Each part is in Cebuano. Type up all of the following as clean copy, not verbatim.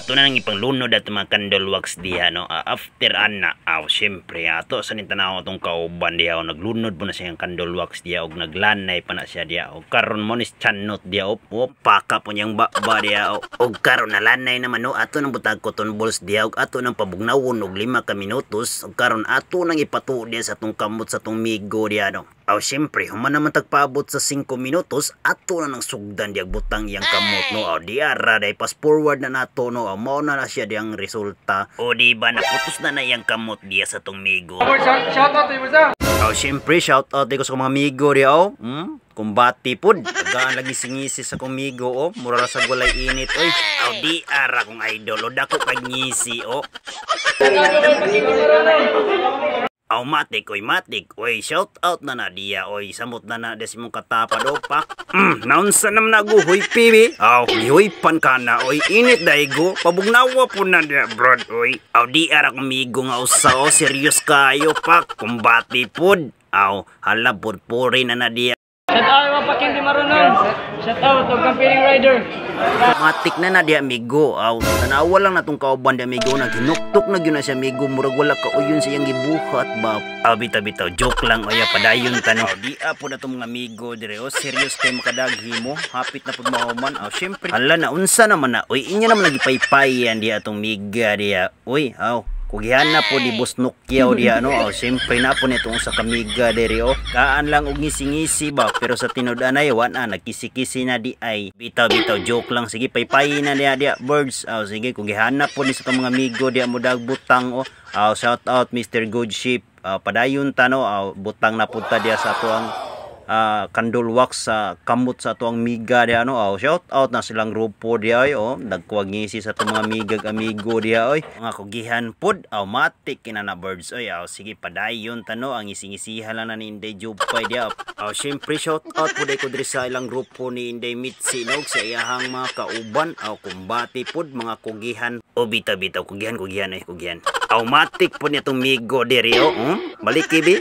Ato na nang ipanglunod at mga candle wax diha, no. After ana, aw, syempre ato sa ning tanaw atong kauban diha, oh, naglunod po na siya ang candle wax diha og naglanay pa na siya diha. Og karon mo ni chanot diha, oh, oh, paka po niyang ba diha, oh. Og karon nalanay naman, no, ato nang butag cotton balls diha og ato nang pabugnawon og 5 ka minutos. Og karon ato nang ipatuo diha sa atong kamot sa atong migo diha, no. Aw, syempre, human naman tagpaabot sa 5 minutos, ato na nang sugdan diag butang iyang kamot, no. Aw, di ara day fast forward na nato, no. Aw, mao na na siya diyang resulta. O di ba naputos na na iyang kamot diya sa atong migo. Shout out to you. Aw, syempre, shout out ko sa mga amigo diya, oh. Kumbati pud. Tagaan lagi singisi sa akong migo, oh. Mura ra sa walay init, oy. Aw, di ara kong idol, oh. Dako kag ngisi, oh. Aw, matik, oy, matik. Oy, shout out na na diya, oy. Samot na na diya si mong katapad, oh, pak. Naunsa naman naguhoy, pibi. Aw, gihuypan ka na, oy. Init daigo. Pabugnawa po na diya, brod, oy. Aw, di ara kong migo nga usa, oh. Serious kayo, pak. Kumbati pod. Aw, hala, puri na na diya. Shout out mga pakindi marunong. Shout out og campaigning rider. Matik na na di, amigo. Aw, tanawa lang natong kauban di, amigo. Naghinuktok na gyud na siya, amigo. Murag wala ka uyon sa iyang gibuhat ba. Aw, bitaw bitaw joke lang oya, padayon tano. Di po na tong mga amigo dire, oh. Serious kay makadaghi mo. Hapit na pud mahuman. Aw, syempre. Hala na unsa naman na. Uy, inyo naman nagipaypayan diha atong miga diha. Uy, aw. Kugihan na po ni Boss Nokyaw diha, no. Oh, syempre na po nitong sa kamiga diri, oh. Kaan lang og ngisi-ngisi ba, pero sa tinud-anay wa na nagkisi-kisi na di ay. Bitaw bitaw joke lang, sige, paypay na diha diha, birds. Oh, sige, kung gihanap po ni sa itong mga amigo diha mo butang, oh. Oh, shout out Mr. Good Ship. Padayon ta, no. Oh, butang na punta diha sa ato ang candle wax sa kamot sa ato ang miga diha, no. Oh, shout out na silang grupo diha, oy, oh. Nagkuwag ngisi sa atong mga migag amigo diha, oy. Mga kugihan pod, aw, matik kina na, birds, oy. Aw, sige, padayon ta, no, ang ising-isihan lang na ni Inday Jupay diha. Aw, syempre shout out pod ko diri sa ilang grupo ni Inday Mitzi, no, sa iyahang mga kauban. Aw, kumbati pod mga kugihan. O bitaw bitaw kugihan kugihan, oy, kugihan. Aw, matik pod niya tong migo diri, oh. Balik kibi.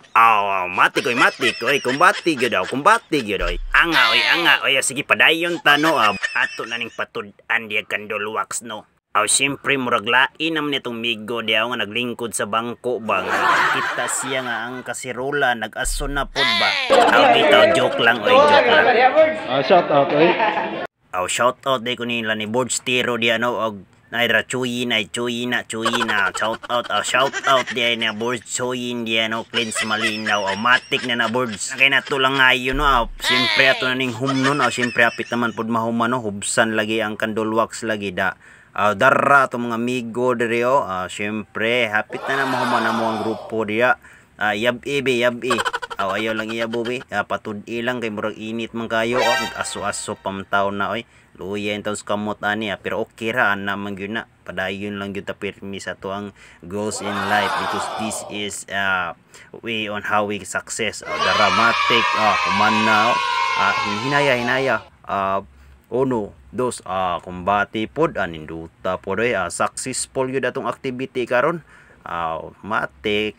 Aw, aw, matik oy, matik oy, kumbati gyud aw, kumbati gyud oy. Anga oy, anga oy, sige, padayon ta, no. Aw, ato na ning patud-an diya candle wax, no. Aw, syempre murag lain naman itong migo diha nga naglingkod sa bangko ba nga kita siya nga ang kasirola nag-aso na pod ba. Aw, bitaw joke lang oy, joke lang. Shout out, oy. Aw, shout out day ko nila ni Board Stero diya, no, og naira chuyi na chuyi na chuyi na shout out, aw, shout out diya na Board Chuyin diya, no, cleanse malinaw. Aw, matik na na, birds, kay nato lang ngayon, no. Aw, syempre ato na ning humnon. Aw, syempre apit naman pod mahuman, no, hubsan lagi ang candle wax lagi da. Aw, darra to mga amigo diri, oh. Aw, syempre hapit na na mahuman na mo ang grupo diya. Ah, yab be yab. Aw, ayaw lang iyabo be. Ah, patud-i lang kay murag init man kayo, oh. Aso-aso pamtaw na, oy. Luya yung taos kamot ani, ah. Pero okay ra ana man gyud na. Padayon lang gyud ta pirmi sa to ang goals in life because this is way on how we success. Oh, dramatic, ah, human na, oh. Ah, hinaya hinaya. Ah, uno, dos, ah, kumbati pod, ah, ninduta pod, oy, ah, successful gyud atong activity karon. Ah, matik.